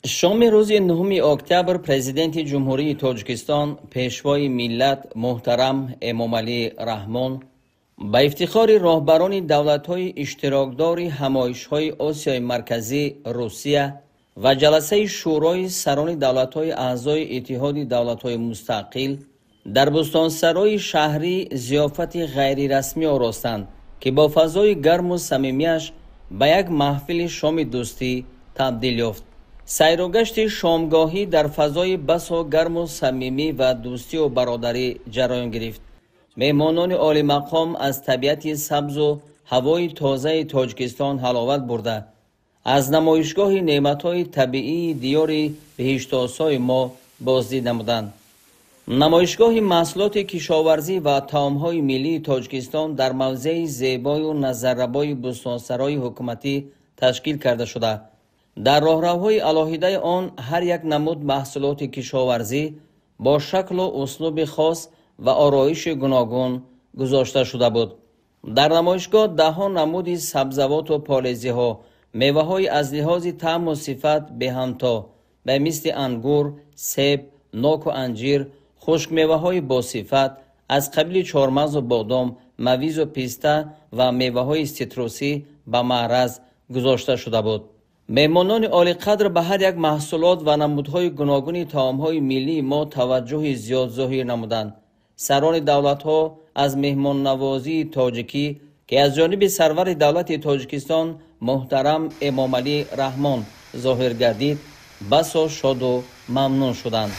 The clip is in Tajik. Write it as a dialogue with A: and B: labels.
A: Шоми рӯзи 9 октябр Президенти Ҷумҳурии Тоҷикистон, Пешвои миллат муҳтарам Эмомалӣ Раҳмон ба ифтихори роҳбарони давлатҳои иштирокдори ҳамоишҳои Осиёи Марказӣ, Русия ва ҷаласаи Шӯрои сарони давлатҳои аъзои Иттиҳоди давлатҳои мустақил дар Бӯстонсарои шаҳрӣ зиёфати ғайрирасмӣ оростанд, ки бо фазои гарму самимиаш ба як маҳфили шоми дӯстӣ табдил ёфт. Сайругашти шомгоҳӣ дар фазои басо гарму самимӣ ва дӯстию бародарӣ ҷараён гирифт. Меҳмонони олимақом аз табиати сабзу ҳавои тозаи Тоҷикистон ҳаловат бурда, аз намоишгоҳи неъматҳои табиии диёри беҳиштосои мо боздид намуданд. Намоишгоҳи маҳсулоти кишоварзӣ ва таомҳои миллии Тоҷикистон дар мавзеи зебою назаррабои Бӯстонсарои ҳукуматӣ ташкил карда шуда, дар роҳравҳои алоҳидаи он ҳар як намуд маҳсулоти кишоварзӣ бо шаклу услуби хос ва ороиши гуногун гузошта шуда буд. Дар намоишгоҳ даҳҳо намуди сабзавоту полезиҳо, меваҳои аз лиҳози таъму сифат беҳамто ба мисли ангур, себ, ноку анҷир, хушкмеваҳои босифат аз қабили чормағзу бодом, мавизу писта ва меваҳои ситрусӣ ба маъраз гузошта шуда буд. Меҳмонони олиқадр ба ҳар як маҳсулот ва намудҳои гуногуни таомҳои миллии мо таваҷҷӯҳи зиёд зоҳир намуданд. Сарони давлатҳо аз меҳмоннавозии тоҷикӣ, ки аз ҷониби сарвари давлати Тоҷикистон муҳтарам Эмомалӣ Раҳмон зоҳир гардид, басо шоду мамнун шуданд.